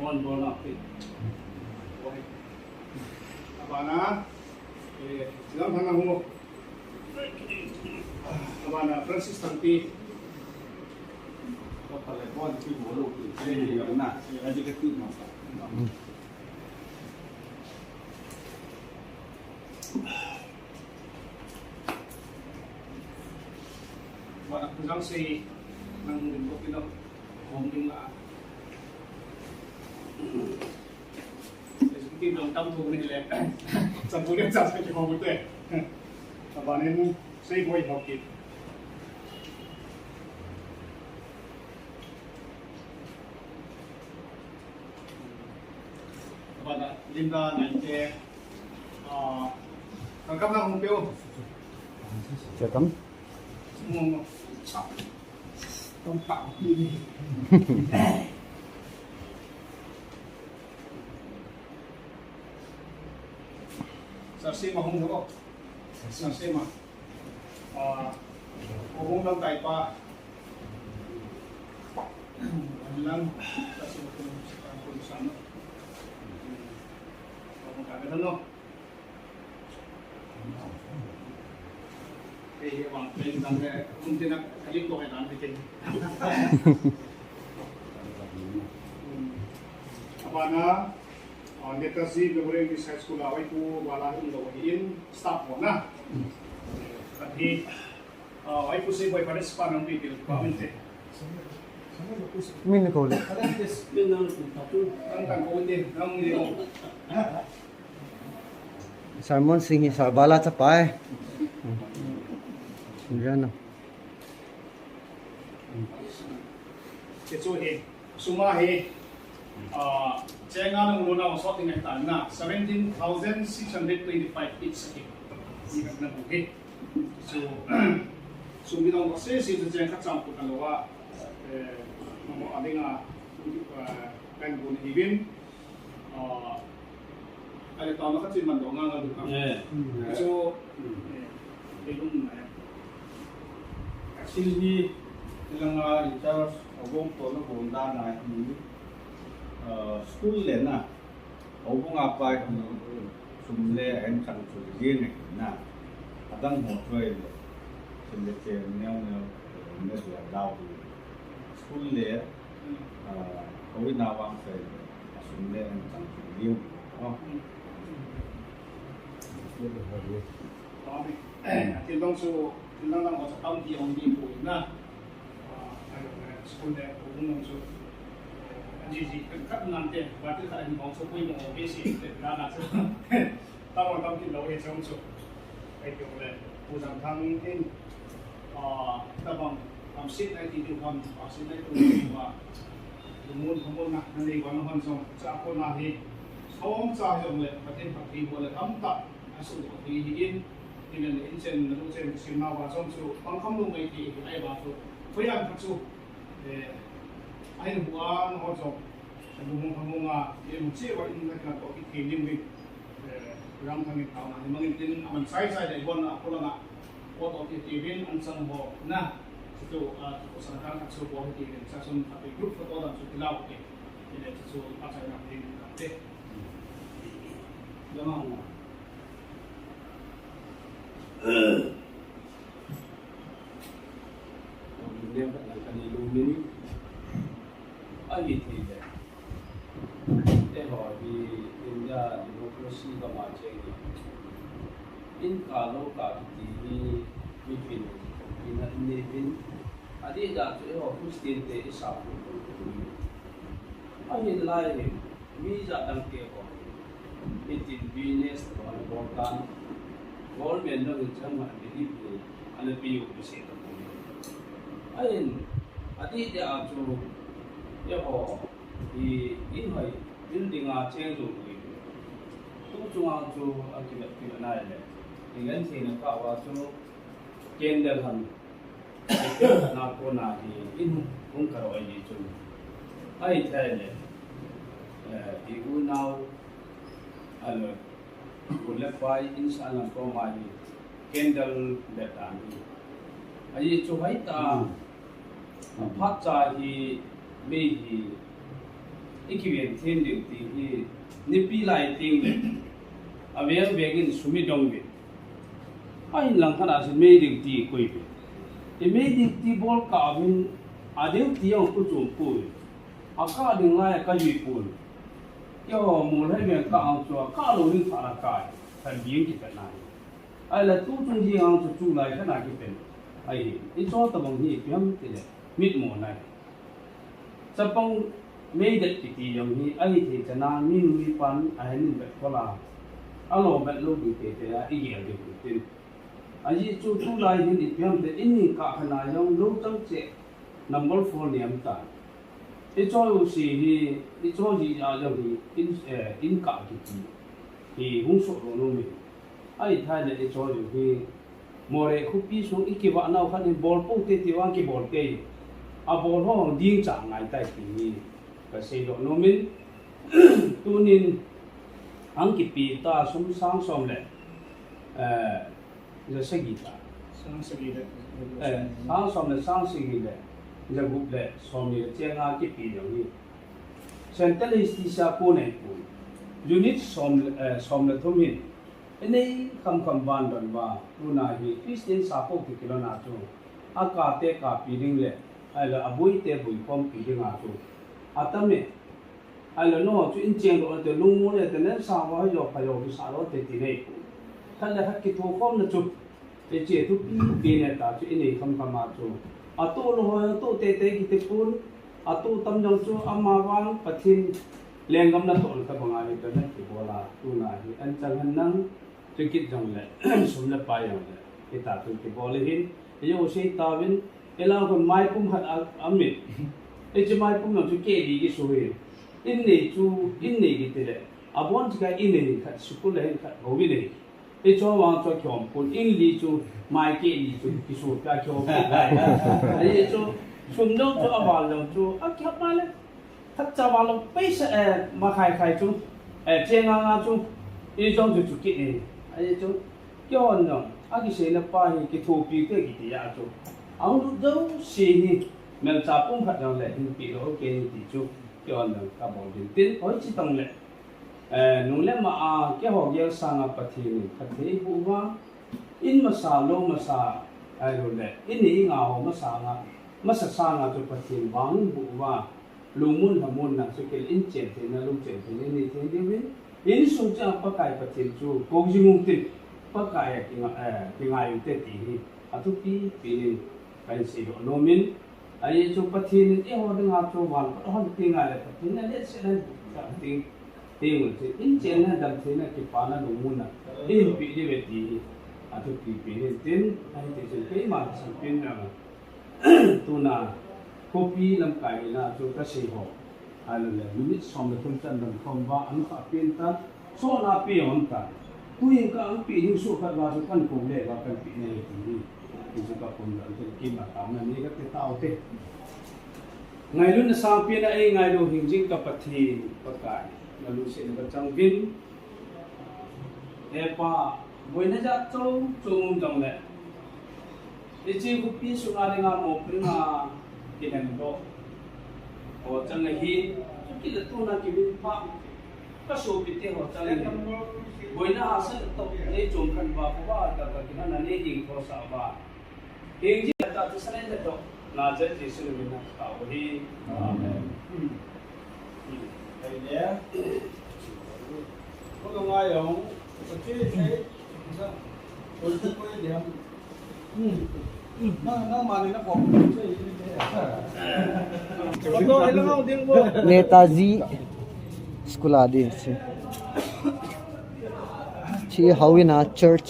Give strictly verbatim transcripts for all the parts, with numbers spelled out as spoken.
Mon bol na pi. Abana, eh, lam thang na hu. Abana Francis Thangpi. Ko pale bon ti bol lo pi. Eh, ya na. Ya di ka ti na. Ba na kuzang si nang din ko pino. Hong din la. Executive dong tam thu ni le. Sa bu le sa sa ki hong te. Sa ba ne mu sei boi hok ki. Ba da Linda nai te. Ah, ka kam na hong peo. Che kam. Mo mo. Kam pa. Sa se ma hong ho. Sa se ma. Ah, ko hong lam tai pa. Lang sa se ma ko sa ko sa no. Ko hong ka no. Abana, ah, Netaji Memorial English High School a, Waipu Bala in lo in staff ho na. Kati, ah, Waipu si boy pada spa nang pi pi pa min te. Min ko le. Min nang pi pa tu. Tang tang ko te, nang ni ko. Simon Singh hi Sarbala chapa e. Simjana. Hichu hi, sum a hi, ah, cheng a nang lona sot ding ahi tan na, seventeen thousand six hundred twenty-five each ahi. Ni kan na bu hi. So, sum ni dong se se chu cheng khat chang put a lo a, eh, mo a ding a, eh, kan bu ni bin. Ah, ale tao na khat chin man dong ngang a ding a. Eh. Mm. Chu, eh, eh, lum na. Actually, hi, ilang a in charge, a gong to na gong da na hi, ah, school le na, a gong a pa hi, sum le a en chang chu le na. Adang ho chu le, sum le che neo neo, ne dua dau. School le, ah, a win a vang se, a sum le a en chang chu liu. Oh. Thil dong chu, thil dang dang ho chu tam ti hong ding poi na. Ah, a dong le, school le, ko hung dong chu. A ji ji kan khat nan te, ba thil khat hin hong chu pui mo, be si, te, na na chu. Tam hong tam ti lo he chung chu. Ai ti hong le, Pu Jam Thang in, ah, tabang, tam sit nai ti tu ham, ah, sit nai tu ham, ah, mun, mun na, na nei wan hon chung, cha ko na he, som cha he hong le, Pathen Pathen ko le, tam ta, a su ko ti hi in, in le in chen, na lu chen, sim na wa chung chu, pang kham lu mai ti, ai ba chu, ko yan khat chu, eh, ai bu a, na ho chung, Bumung Bumung a, ye mu che wa in na ka to ki thei lim win. Eh, Ram Thang in tao na, ni mangin tin, aman sai sai dai bon na, ko la na. Ko to ki thei win, an sang ho, na. Situ, ah, ko sang kan ka chu bo ki thei win, sa sun ka pe group photo dan chu ki lau ke. Ni le chu pa sai na thei win ka te. Lamang na. Lim khat lang kani lum in, ahi thei le. Eiho hi India democracy gam a cheng in, in ka lo ka kiti hi, mi pin, pin a in nei pin, adeh a chu eiho Christian te i sa pun pun pun. Ahi lai hi, mi jat dang te ho. Hitin business ho ana bol tan. Government jong hin chang ho ana believe hi ana pe u kisei tapoi. Ahin, adeh a chu, eiho, hi, in hoi, building a cheng jong hi. Tu chunga chu akivet kit nai le. Ingentheina kah uva chu candle han Na kona hi in hung karo ahi chun. Ahithei le, eh, i unau, alo, u le pai in sa lam koma hi candle le tan hi. Ahi chu hai ta, hmm, aphat cha hi mei hi I kiven them ding ti hi, nipi lai teng le, avel vel in sum i dong ve. Ahin lang khat a chu mei ding ti koi ve. I mei ding ti bol kah uvin, a ding ti jong ku chom poi. A kah ding lai a ka jui poi. Keiho mol hei ven kah ang chu a kah lou ding khat a kai. Khat ding kipat na hi. Ahile tu chung hi ang chu chu lai khat a kipen. Ahi, i cho tabang hi ipi ham tile, mitmo nai. Chapang meidet kiti jong hi, ahi thei chana, mi nu mi pan, ahin vet khol a. Alo vet lou ding tete a, i gel ding tin. Ajeh chu tulai hin ipi ham tile, in ning kah khat na jong lou chang che, number four niam ta. I cho u si hi, i cho ji a jong hi, in, eh, in kah kiti. Hi hung soh lou nom e. Ahi thei le i cho u hi, Moreh khopi sung i kivah nau khat in bol pou te ti vang kibol te. A bol ho ding cha ngai tai ti hi ka seidoh nom in, tunin ang kipe ta sum sang som le, eh, ja sagi ta. Sang sagi le. Eh, sang som le sang sagi le, ja gup le som ni le chenga kipe jong hi. Central Anesthesia ko nei pon. Unit som, eh, som le thum hin. I nei kham kham van don va, tuna hi Christian sa ko ki kilona chu. A kah te kahpi ding le, ahile a boi te boi khompi ding a chu. Atam e, ahile no chu in cheng lou te, lungmon le te, nen sa va jo pha jo ki sa lou te ti nei. Khat le khat kitho khom na chu. Hiche thupi pi ne ta chu i nei kham kham a chu. A tu lou ho, a tu te te kiti pon, a tu tam jong chu ama vang Pathen lenggam natoh na tabang a hi ka na kibol a, tuna hi an chang han nang, chu kit jong le, sum le pai jong le, hita chu kibol ahin, i jo sei tauvin, i lang khun mai pum khat a, a mit. Hiche mai pum jong chu keh li kisu hi. In nei chu, in nei kiti le, a bon chu ka in nei khat, school le hin khat, ho in nei. I cho vang cho kiom pon in li chu, mai keh li chu, kisu pia kiom pon. Ahi chu, sum jong chu, a val jong chu, a kiap ma le. Khat cha val jong paisa, eh, ma khai khai chu, eh, chenga nga chu, i jong chu chu kit e. Ahi chu, kihon jong, a kiseina pa hi kithopi te kiti a chu. A hung lut jouse hi, melcha pum khat jong le, hin pe lou kei ti chu, kihon jong, ka bol ding tin, hoi chi tong le. Eh, nung le ma a, keiho gel sanga Pathen in phatthei eiboh uva, in masa, lou masa, ahilou le, in nei in nga ho masanga, masa sanga chu Pathen vang eiboh uva, lungmon lhamonna chu kei in chen theina, lungchen theina in nei thei diuvin, insung chang Pakai Pathen chu kou jing ung tin, Pakai a kinga-, eh, kingai ute ti hi, athupi pi in kahin seidoh nom in, Ahi chu Pathen in eiho dinga chu van kot hon ti ngai le Pathen in aletset a hin ti, ti ngun chu in chenna damtheina kipana lungmonna eihin peh diu ve ti hi athupi pen in tin, ahi ti chun keima sangpen na tuna khopi lamkai hina chu kasei ho. Ahilou le, minute som le thum chan dam khom uva, an kha pen tan, sona pe on tan. Tuin ka ang pe ding su khat va chu kan kou le va kan pe ne ti hi. Ti chu ka kum dan te kim a tam na ni ka te tau te. Ngailutna sangpen a eingailu hingjing ka Pathen, Pakai, nalungsetna ka chang uvin. He Pa, boina jat chom chom um jongle, hiche khopi sunga dinga mopo dinga kilhengdoh ho chang ahin, chukit le tuna kiminpha, ka sopite ho chang ahin, boina hahsat toh neichom khen uva, khovah tah tah kilhonna neiding thosah uva. Hingjing tah tah chu salai le toh, Nazareth Jesu min a ka tao hi. Amen. Amen. Ko ka ngai jong, ko chi sei, ko chi ko diam. Nang, nang mani na ko sei. Netaji School a ding chu. Chi houin a church.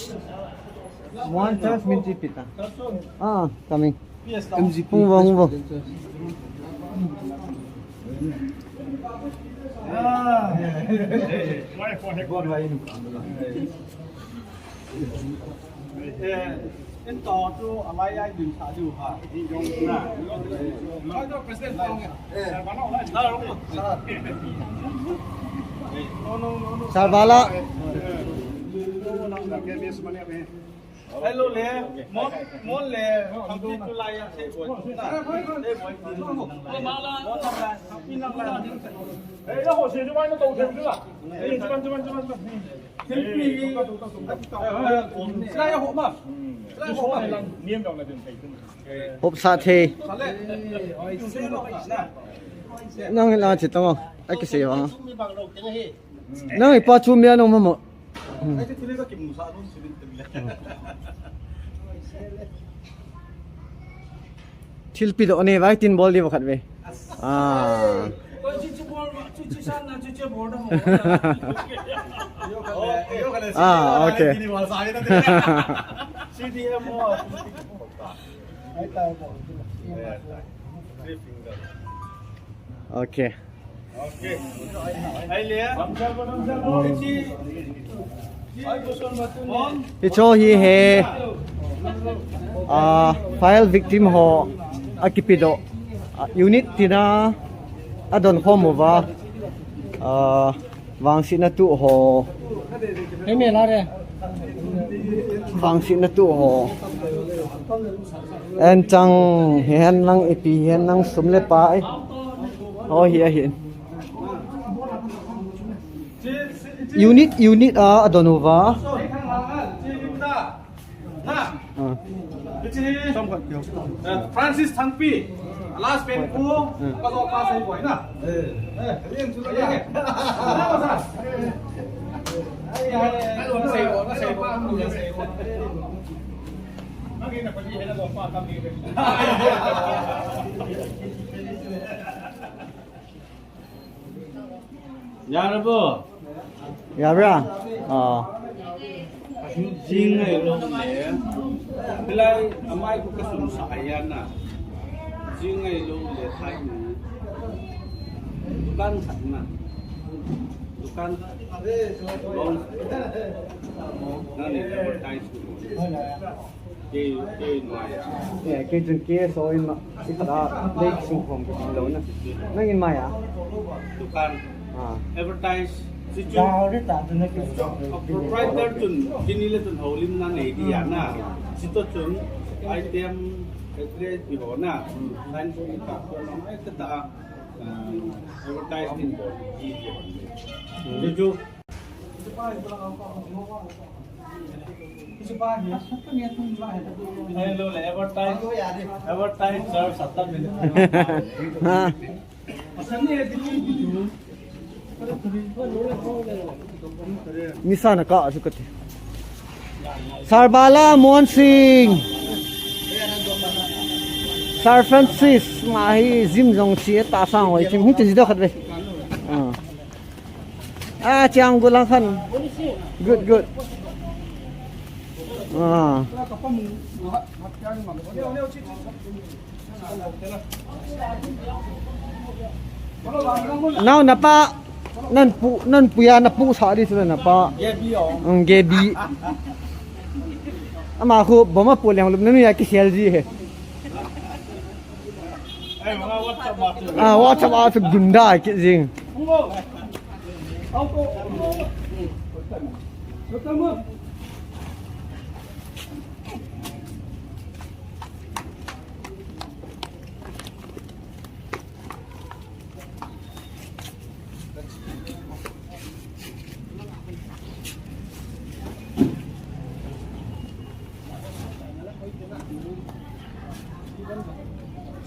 One church min chi pita. Ah, coming. M G P. Hung vang, hung vang. Ah. Eh, in to chu a lai ai din sa diu ha. President. Eh. No, no, no, no. Sarbala. Hello le, Mon, Mon le, Thangpi tu lai ya, sei boi tu na, sei boi tu. Mon na la, Thangpi na la. Eh, ya ho sei tu mai na to thei tu la. Eh, tu ban, tu ban, tu ban, tu ban. Thangpi. Sei ya ho ma. Sei ya ho ma. Niam dong na dun thei tu. Hop sa thei. Nang la chi tong. Ai ki sei wa. Nang ipa chu mi anong mama. Thilpi doh ne vai tin bol di vakhat ve. Ah. Ah, okay. Okay. Hicho hi he, ah, fire victim ho akipedoh, ah, unit tina adon khom uva, ah, vangsetna tu ho. Vangsetna tu ho. Anchang hihen lang ipi hihen lang sum le pai. Ho hi ahin. Unit, unit a, adon uva. Ah. Francis Thangpi, last pen ku, ka zo pa sai boy na. Eh, eh, eh, eh. Yarabo. Yabra. Ah. Jing ngai lo le. Bilai amai ko kasum sa ayana. Jing ngai lo le thai ni. Dukan sa na. Dukan. Long. Na ni advertise. Kei, kei noi a. Eh, kei chun kei so in ma, i khat a lei sung khom ka ti lo na. Nang in mai a? Dukan. Ah. Advertise. Si chun. Proprietor chun, kini le chun houlimna nei di a na. Si to chun, item, address di ho na. Sign ko ka ko na, ai ka ta, ah, advertise din bo, di di ho. Ju ju. Hello, advertise, advertise, sir, satta minute. Ha. Nisa na ka asu kati. Sir Bala Mon Singh. Sir Francis, ma hi jim jong si ta sang hoi chim hi ti do khat ve. Ah. Ah, chiang gu lang khan. Good, good. Ah. Nao napa, nan pu, nan puya na pu sa di sila napa. Gebi o. Ang gebi. Ama khu boma pu leng lup nanu ya ki sel ji he. Ah, WhatsApp a chu gunda kit jing.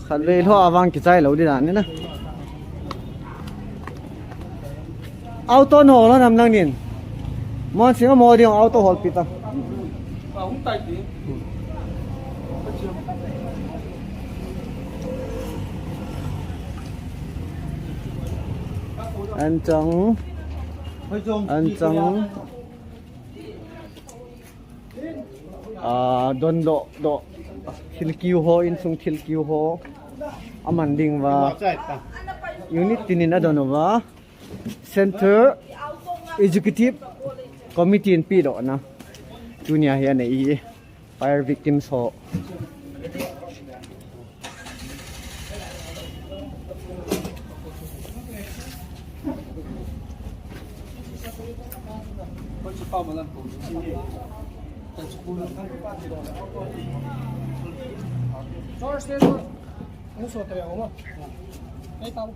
Khatvei lou a vang kichai lou di dan ni na. Auto hol lou nam nang nin. Mon Singh mo ding auto hol pi ta. Anchang. Anchang. Ah, don doh, doh. Thil kiu ho, insung thil kiu ho. Aman ding uva. Unit tinin adon uva. Centre Executive Committee in pedoh na. Tunia hi anei hi. Fire victims ho. George, George. Ano sa tayo mo? Ay, tao.